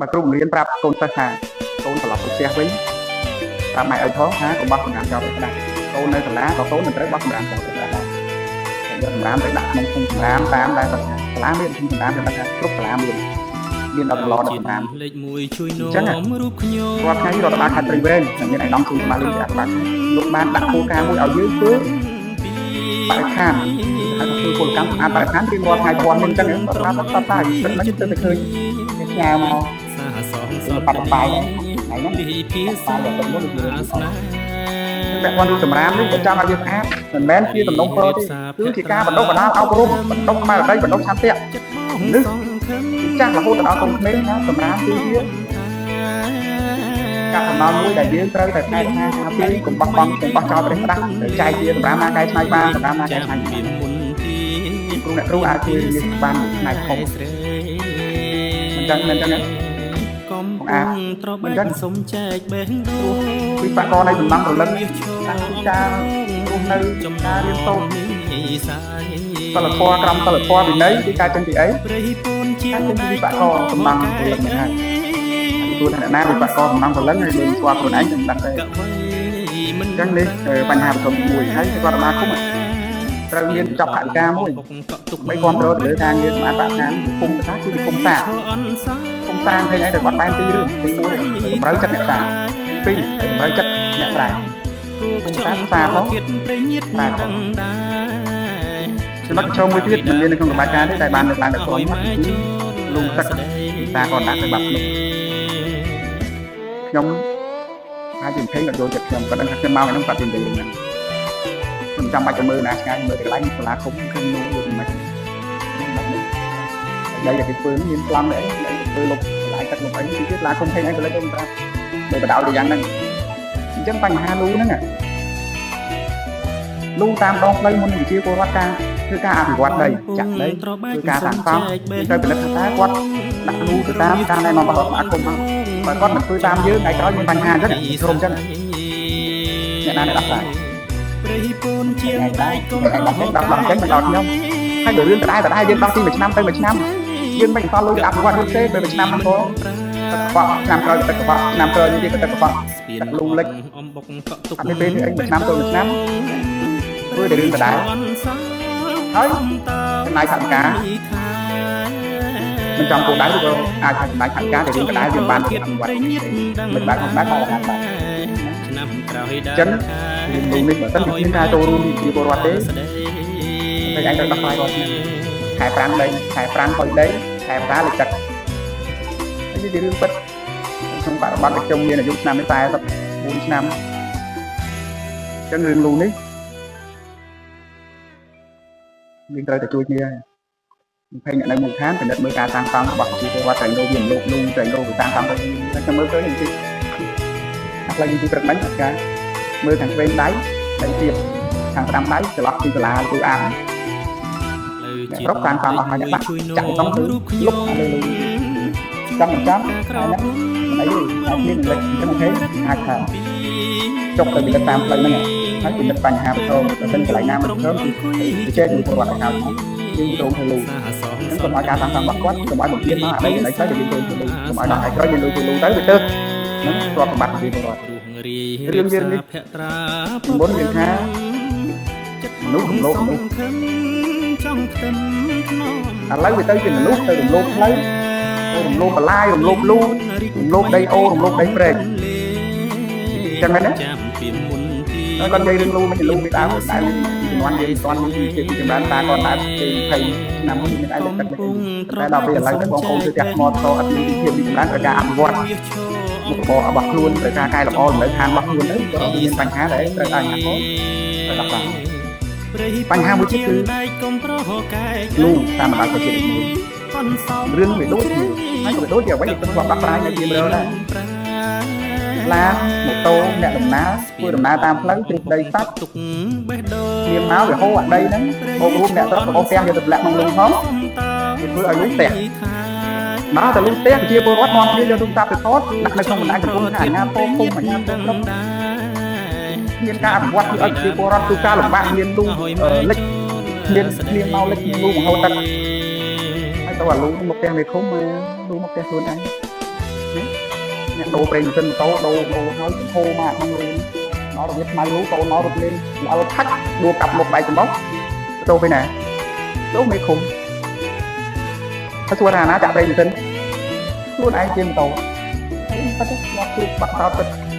បើគ្រូបង្រៀនប្រាប់កូនសិស្សថាកូនត្រឡប់ទៅផ្ទះវិញប្រាប់ម៉ែឪផងថាកុំបោះសម្រាមចោលទៅក្តារកូននៅសាលាក៏កូនមិនត្រូវបោះសម្រាមចោលទៅក្តារដែរតែយកសម្រាមទៅដាក់ក្នុងធុងសម្រាមតាមដែលសាលាមានធុងសម្រាមគេថាគ្រប់សាលាមានមានដល់ឡដល់សម្រាម លេខ1ជួយ អញ្ចឹង នាំរូបខ្ញុំ រាល់ថ្ងៃរដ្ឋបាលខេត្តព្រៃវែងនិងមានឯកឧត្តមគ្រូបាលលីអភិបាលលោកបានដាក់គោលការណ៍មួយឲ្យយើងធ្វើបរិស្ថានហើយធ្វើពលកម្មសម្អាតបរិស្ថានរៀងរាល់ថ្ងៃពណ៌មុនអញ្ចឹងរដ្ឋបាលផ្សព្វផ្សាយទឹកហ្នឹងទៅតែឃើញគេផ្ញើមក សាសងស គឺ ន្ បាត់បាយដែរថ្ងៃហ្នឹង លីភា បាយដល់ទឹកមុនគឺ សាស្នេហ៍ ពាក់ព័ន្ធរឿងសម្រាមនេះក៏ចង់ឲ្យវាស្អាតមិនមែនជាសំណុំពរទេគឺជាការបណ្ដុះបណ្ដាលអប់រំបណ្ដុះស្មារតីបណ្ដុះឆន្ទៈ ចិត្តបង នេះ សង្ឃឹម ចាស់រហូតដល់កូនក្មេងណាសម្រាមគឺជាការសំណល់មួយដែលយើងត្រូវតែថែរក្សាការពារកុំបោះបង់កុំបោះចោលប្រេះផ្ដាស់ត្រូវចែកជាសម្រាមណាកែច្នៃបានសម្រាមណាកែច្នៃ ពីមុនទី គ្រូអ្នកគ្រូអាចជួយនេះបានមួយផ្នែកធំ ស្រី មិនចឹងមិនចឹងទេ កំ បងអា ពុងត្របែកសុំចែកបេះដូង វិបកនៃសំណង់រលឹកតាំងពីការរស់នៅ ចំ ការរៀនសូត្រ និស័យ សិលធម៌ក្រមសិលធម៌វិន័យគឺការចេញពីអី ព្រៃពូនជាង ការចេញពីវិបកសំណង់រលឹកនេះហើយ ព្រោះថាអ្នកណាវិបកសំណង់រលឹកហើយយើងស្គាល់ខ្លួនឯងនឹងដឹងទេ កវីមិន អញ្ចឹងនេះបញ្ហាប្រធមទី1ហើយរដ្ឋបាលឃុំត្រូវមានចប់ថវិកាមួយដើម្បីគ្រប់គ្រងទៅលើការងារសម្អាតបរិស្ថានភូមិថាគឺភូមិសាភូមិសាឃើញអីតែគាត់បែងពីររឿងទី1តម្រូវចិត្តអ្នកសាទី2តម្រូវចិត្តអ្នកស្រែ គូខ្ចង់ សាផង ទៀតព្រៃញាត សាផង ដឹងដែរ ចំណុចប្រឈមមួយទៀតមិនមាននៅក្នុងរបាយការណ៍ទេតែបានលើកឡើងដោយផ្ទាល់មកគឺលូទឹកតាគាត់ដាក់ទៅបាត់នោះខ្ញុំអាចជា20គាត់យល់ចិត្តខ្ញុំគាត់ដឹងថាខ្ញុំមកហ្នឹងគាត់និយាយហ្នឹងខ្ញុំចាំបាច់ទៅមើលណាឆ្ងាយមើលកន្លែងសាលាឃុំឃើញនោះវាមិនមិនបាត់នេះដីដែលគេធ្វើនេះមានប្លង់ដែរដីគេធ្វើលុបកន្លែងទឹកលុបអីទៀតសាលាឃុំឃើញអីក៏លេចទៅប្រាប់ដោយបដៅទៅយ៉ាងហ្នឹងអញ្ចឹងបញ្ហាលូហ្នឹងលូតាមដងផ្លូវមុននឹងប្រជាពលរដ្ឋការធ្វើការអភិវឌ្ឍដីចាក់ដីធ្វើការសាងសង់យើងត្រូវពិនិត្យថាតើគាត់ដាក់លូទៅតាមការណែនាំរបស់រដ្ឋបាលឃុំមកបើគាត់មិនធ្វើតាមយើងថ្ងៃក្រោយមានបញ្ហាអញ្ចឹងក្រុមអញ្ចឹងអ្នកណាអ្នកដោះស្រាយ ព្រៃពូនជាងដែកគុំ ថ្ងៃដល់ដល់ដល់អញ្ចឹងមិនដល់ខ្ញុំហើយបើរឿងដដែលដដែលយើងដោះទីមួយឆ្នាំទៅមួយឆ្នាំយើងមិនបន្តលុយអភិវឌ្ឍរឿងទេពេលមួយឆ្នាំហ្នឹងក៏ទឹកកខ្វក់ឆ្នាំក្រោយក៏ទឹកកខ្វក់ឆ្នាំក្រោយនេះទៀតក៏ទឹកកខ្វក់ទឹកលូលិច អំបុកកក់ទុក អត់មានពេលនេះអីមួយឆ្នាំទៅមួយឆ្នាំធ្វើតែរឿងដដែលហើយចំណាយថវិកាមិនចំគោលដៅឬក៏អាចថាចំណាយថវិកាតែរឿងដដែលវាមិនបានអភិវឌ្ឍមិនបានមិនបានបានបាន ឆ្នាំក្រោយ អញ្ចឹងរឿងលូនេះបើសិនជាគ្មានការចូលរួមពីប្រជាពលរដ្ឋទេតែឯងត្រូវដោះស្រាយរាល់ឆ្នាំខែប្រាំងដីខែប្រាំងហុយដីខែប្រាលិចទឹកនេះជារឿងពិតក្នុងបរិបទដែលខ្ញុំមានអាយុឆ្នាំនេះ44ឆ្នាំអញ្ចឹងរឿងលូនេះយើងត្រូវតែជួយគ្នាហើយ20អ្នកនៅមូលដ្ឋានពិនិត្យមើលការសាងសង់របស់ប្រជាពលរដ្ឋត្រៃលោវាលោកលូត្រៃលោវាសាងសង់ទៅខ្ញុំមើលឃើញទីអាផ្លូវយើងទីព្រឹកមិញអត់ការមើលខាងឆ្វេងដៃដៃទៀតខាងស្ដាំដៃចន្លោះពីសាលាគ្រូអាន លើ អ្នកស្រុកសាងសង់អស់ហើយអ្នកបាក់ចាក់ទៅគឺ រូបខ្ លុបលើលូចង់មិនចង់ ក្រោ ហើយណាមិនអីទេតែគ្នានឹងលិចអញ្ចឹងអូខេអាចថាចុះទៅពិនិត្យតាមផ្លូវហ្នឹងហើយពិនិត្យបញ្ហាប្រឈមបើមិនកន្លែងណាប្រឈមគឺជជែកជាមួយពលរដ្ឋឲ្យហើយយើងក្រុមធ្វើលូ សាសង ហ្នឹងកុំឲ្យការសាងសង់របស់គាត់កុំឲ្យបំពេញមកអដីអដីទៅយើងធ្វើលូកុំឲ្យដល់ថ្ងៃក្រោយយើងលុយធ្វើលូទៅវាទៅហ្នឹងទ្រព្យសម្បត្តិប្រជាពលរដ្ឋ រូបរាយ រឿងយើងនេះ ភត្រា ពីមុនយើងថាមនុស្សរំលោភមនុស្ស ខឹមចង់ខ្ទឹមធ្នម ឥឡូវវាទៅជាមនុស្សទៅរំលោភផ្លូវទៅរំលោភបន្លាយរំលោភលូរំលោភដីអូរំលោភដីព្រែកចឹងហ្នឹងណា ចាំពីមុនទី ហើយគាត់និយាយរឿងលូមិនលូពីដើមតែជំនាន់យើងមិនទាន់មានជីវចម្រើនតាគាត់ដើមគេ20ឆ្នាំមុនមានឯលិចទឹកតែដល់ពេលឥឡូវទៅបងប្អូនធ្វើផ្ទះថ្មតអត់មានជីវភាពរីកចម្រើនត្រូវការអភិវឌ្ឍមុខរបររបស់ខ្លួនត្រូវការកែលម្អលំនៅឋានរបស់ខ្លួនទៅក៏មានបញ្ហាដែរត្រូវឲ្យអាជ្ញាធរត្រូវដោះស្រាយបញ្ហាមួយទៀតគឺ ដែកកុំប្រកែក លូតាមបណ្ដោយប្រជាជាតិមួយ ប៉ុនសោម រឿងវាដូចគ្នាហើយក៏វាដូចជាអ្វីដែលខ្ញុំធ្លាប់ដោះស្រាយនៅជាមរដែរឡានម៉ូតូអ្នកដំណើរធ្វើដំណើរតាមផ្លូវជ្រុះដីសាច់ ទុកបេះដូង មានមកវាហូរអាដីហ្នឹងបូករួមអ្នកស្រុកក៏ផ្ទះយកទៅទម្លាក់ក្នុងលូផងវាធ្វើឲ្យលូផ្ទះដល់តែលូផ្ទះប្រជាពលរដ្ឋនាំគ្នាយកទូរស័ព្ទទៅថតដាក់នៅក្នុងបណ្ដាញសង្គមថាអាជ្ញាធរភូមិអាជ្ញាធរស្រុកមានការអភិវឌ្ឍធ្វើឲ្យប្រជាពលរដ្ឋទូការលំបាកមានលូលិចមានភ្លៀងមកលិចលូបង្ហូរទឹកហើយទៅអាលូមកផ្ទះមេឃុំលូមកផ្ទះខ្លួនឯង អ្នកដូរប្រេងម៉ាស៊ីនម៉ូតូដូរដូរហើយចំហមកក្នុងរូងដល់របៀបខ្មៅលូកូនមករត់លេងល្អផាច់ដួលកាប់មុខដៃចម្រុះចូលទៅណាចូលមេឃុំហើយសួរថាណាចាក់ប្រេងម៉ាស៊ីនខ្លួនឯងជាម៉ូតូហើយប៉ិតមកជួបបាត់តោពិត។